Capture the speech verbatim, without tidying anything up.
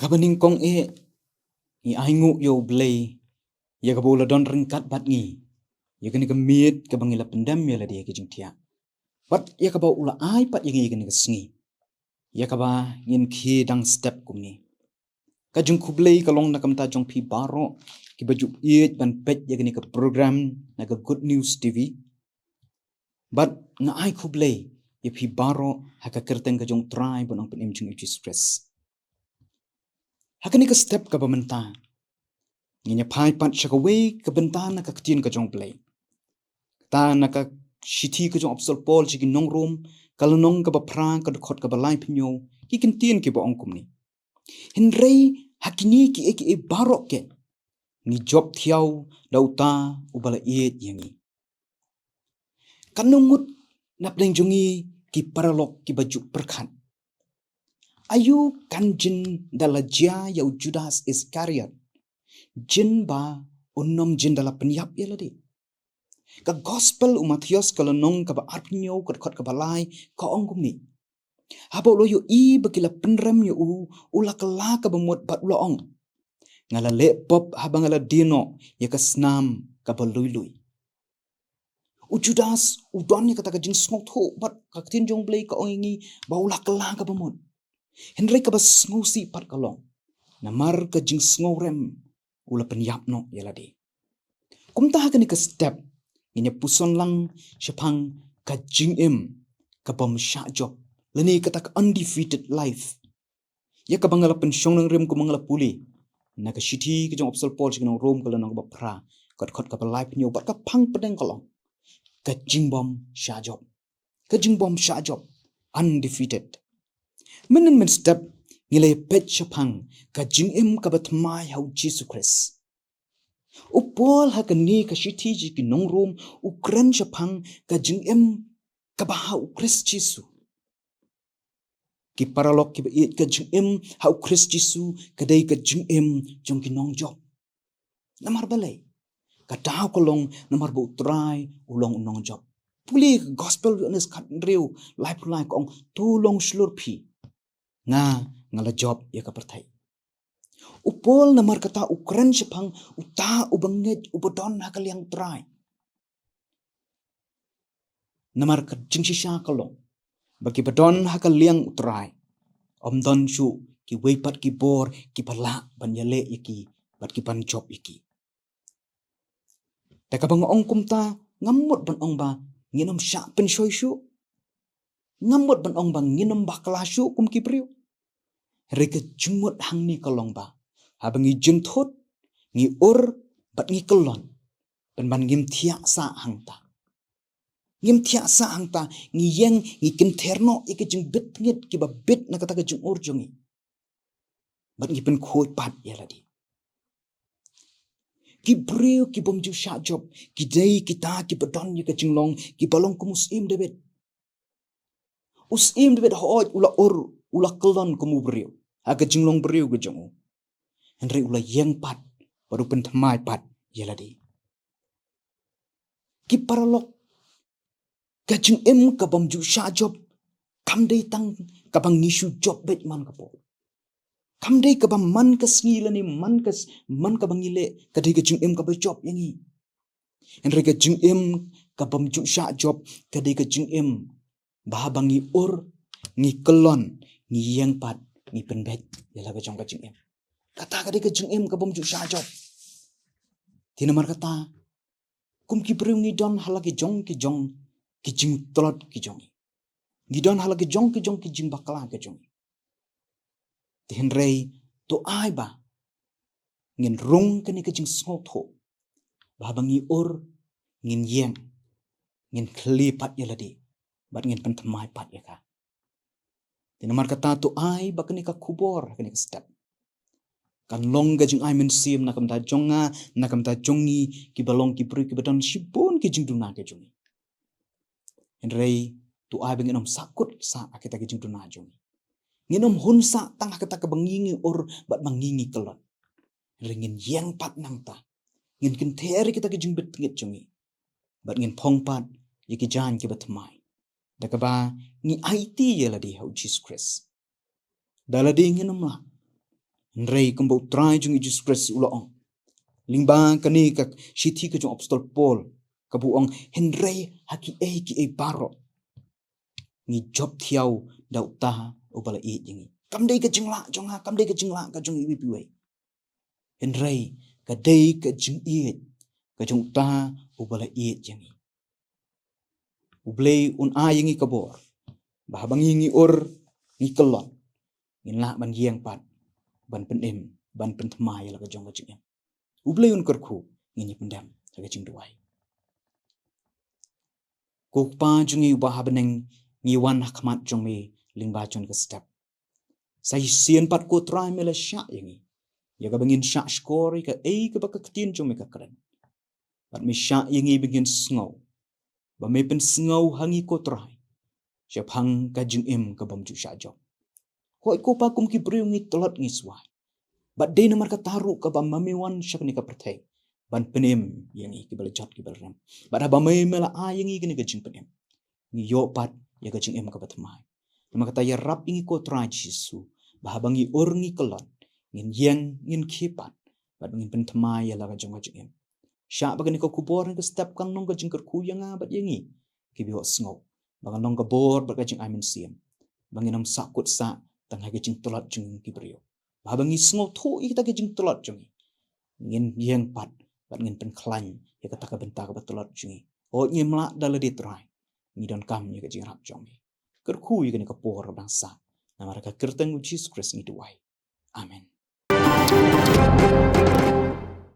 Ba nyngkong eh, ngi ai nguh ïa U Blei ïa kaba u la don ryngkat bad ngi ïa kane ka miet kaba ngi la pyndem ïa lade ïa ki jingthiah, bad ïa kaba u la ai pat ïa ngi ïa kane ka sngi ïa kaba ngin khie dang step kumne. Ka jingkhublei ka long na ka bynta jong phi baroh kiba ju ïeit ban peit ïa kane ka program na ka Good News T V. Bad nga ai khublei ïa phi baroh ha ka kyrteng ka jong U Trai bad U Nongpynim jong ngi U Jisu Khrist. Ha kane ka step kaba mynta, ngin ïa phai pat sha kawei ka bynta na ka ktien ka jong U Blei. Kata na ka shithi ka jong u Apostol Paul sha ki nong Rom, ka lynnong kaba phra, ka dkhot kaba laiphew hynñiew, ki kyntien kiba ong kumne: Hynrei ha kine kiei kiei baroh ki, ngi jop thiaw da uta uba la ïeit ïa ngi. Katno ngut napdeng jong ngi ki paralok kiba ju pyrkhat: Aïu kan jin da la jia ïa u Judas Iskariot, jin ba un ym jin da la pynïap ïa lade? Ka Gospel u Mathaios ka lynnong kaba arphew hynñiew, ka dkhot kaba lai, ka ong kumne: Haba u la ïohi ba ki la pynrem ïa u, u la kylla kaba mut bad u la ong: Nga la leh pop haba nga la die noh ïa ka snam kaba lui lui. U Judas u don ïa kata ka jingsngewthuh bad ka ktien jong U Blei ka ong ïa ngi ba u la kylla kaba mut. Hynrei kaba sngewsih pat ka long, namar ka jingsngewrem u la pynïap noh ïa lade. Kumta ha kane ka step ngin ïa puson lang shaphang ka jingim ka bym shah jop, lane kata ka undefeated life, ïa kaba nga la pynshong nongrim kumba nga la pule na ka shithi ka jong u Apostol Paul sha ki nong Rom, ka lynnong kaba phra, ka dkhot kaba laiphew hynñiew, bad ka phang pdeng ka long: Ka jingbym shah jop. Ka jingbym shah jop, undefeated. Mynhynnin mynstep ngi la ïa peit shaphang ka jingim kaba thymmai ha U Jisu Khrist. U Paul ha kane ka shithi sha ki nong Rom u kren shaphang ka jingim kaba ha U Khrist Jisu. Ki paralok kiba ïeit, ka jingim ha U Khrist Jisu ka dei ka jingim jong ki nongjop. Namar balei? Ka daw ka long namar ba U Trai u long u nongjop. Pule ka Gospel Ïoannis khathynriew, laiphew lai, ka ong: To long shlur phi, nga, nga la jop ïa ka pyrthei. U Paul namar kata u kren shaphang uta uba ngeit, uba don ha ka liang U Trai. Namar ka jingshisha ka long ba kiba don ha ka liang U Trai ym don shuh kiwei pat ki bor kiba lah ban ïaleh ïa ki bad ki ban jop ïa ki. Te kaba nga ong kumta, ngam mut ban ong ba ngin ym shah pynshoi shuh. Ngam mut ban ong ba ngin ym bakla shuh kum ki briew. Hynrei ka jingmut hangne ka long ba haba ngi jynthut, ngi ur bad ngi kyllon, pynban ngim thiah sah hangta. Ngim thiah sah hangta, ngi ïeng, ngi kynther noh ïa ki jingbit tngit kiba bit na kata ka jingur jong ngi, bad ngi pynkhuid pat ïa lade. Ki briew ki bym ju shah jop ki dei kita kiba don ïa ka jinglong kiba long kum u Syiem David. U Syiem David, hooid, u la ur, u la kyllon kum u briew ha ka jinglong briew ka jong u, hynrei u la ïeng pat bad u pynthymmai pat ïa lade. Ki paralok, ka jingim ka bym ju shah jop kam dei tang kaba ngi shu jop beit man ka por. Kam dei kaba man ka sngi lane man ka s-, man kaba ngi leh ka dei ka jingim kaba jop ïa ngi. Hynrei ka jingim ka bym ju shah jop ka dei ka jingim ba haba ngi ur, ngi kyllon, ngi ïeng pat, ngi pynbeit ïa la ka jong ka jingim. Kata ka dei ka jingim ka bym ju shah jop. Te namar kata, kum ki briew ngi don ha la ki jong ki jong ki jingtlot ki jong ngi. Ngi don ha la ki jong ki jong ki jingbakla ki jong ngi. Te hynrei to ai ba ngin rung kane ka jingsngewthuh ba haba ngi ur, ngin ïeng, ngin khlieh pat ïa lade bad ngin pynthymmai pat ïa ka. Te namar kata to ai ba kane ka khubor, kane ka step kan long ka jingai mynsiem na ka bynta jong nga, na ka bynta jong ngi kiba long ki briew kiba don shibun ki jingduna ki jong ngi. Hynrei to ai ba ngin ym sahkut sah ha kita ki jingduna jong ngi. Ngin ym hun sah tang ha kata kaba ngi ngi ur bad ba ngi ngi kyllon. Hynrei ngin ïeng pat nangta, ngin kynther ïa kita ki jingbit tngit jong ngi bad ngin phong pat ïa ki jaiñ kiba thymmai da kaba ngi aiti ïa lade ha U Jisu Khrist. Da lade ngin ym lah, Hynrei kumba U Trai jong ngi Jisu Khrist u la ong, lyngba kane ka shithi ka jong u Apostol Paul, kaba u ong, hynrei ha kiei kiei baroh ngi jop thiaw da uta uba la ïeit ïa ngi. Kam dei ka jinglah jong nga, kam dei ka jinglah ka jong iwei pa iwei. Hynrei ka dei ka jingïeit ka jong uta uba la ïeit ïa ngi. U Blei un ai ïa ngi ka bor ba haba ngi, ngi ur, ngi kyllon, ngin lah ban ïeng pat ban pynim, ban pynthma ïa la ka jong ka jingim. U Blei un kyrkhu. Ngin ïa pyndem ha ka jingduwai. Ko Kpa jong ngi uba ha bneng, ngi wan ha khmat jong me lyngba jong ka step. Sa shisien pat ko Trai me la shah ïa ngi ïa kaba ngin shah shkor ïa kaei kaba ka ktien jong me ka kren. Bad me shah ïa ngi ba ngin sngew, ba me pynsngew ha ngi ko Trai shaphang ka jingim ka bym ju shah jop. Hooid ko Pa, kum ki briew ngi tlot ngi swai. Bad dei namar kata ruh kaba ma me wan sha kane ka pyrthei ban pynim ïa ngi kiba la jot kiba la rem. Bad haba me, me la ai ïa ngi kane ka jingpynim, ngi ïoh pat ïa ka jingim kaba thymmai. Namar kata ïarap ïa ngi ko Trai Jisu ba haba ngi ur ngi kyllon, ngin ïeng ngin khie pat bad ngin pynthma ïa la ka jong ka jingim. Shah ba kane ka khubor ne ka step kan long ka jingkyrkhu ïa nga bad ïa ngi kiba ïohsngew, ba kan long ka bor bad ka jingai mynsiem, ba ngin ym sahkut sah tang ha ka jingtlot jong ngi ki briew. Ba haba ngi sngewthuh ïa kata ka jingtlot jong ngi, ngin ïeng pat bad ngin pynkhlaiñ ïa kata ka bynta kaba tlot jong ngi. Hooid ngim lah da lade Trai, ngi donkam ïa ka jingïarap jong me. Kyrkhu ïa kane ka por ba dang sah. Namar ka kyrteng u Jisu Khrist ngi duwai. Amen.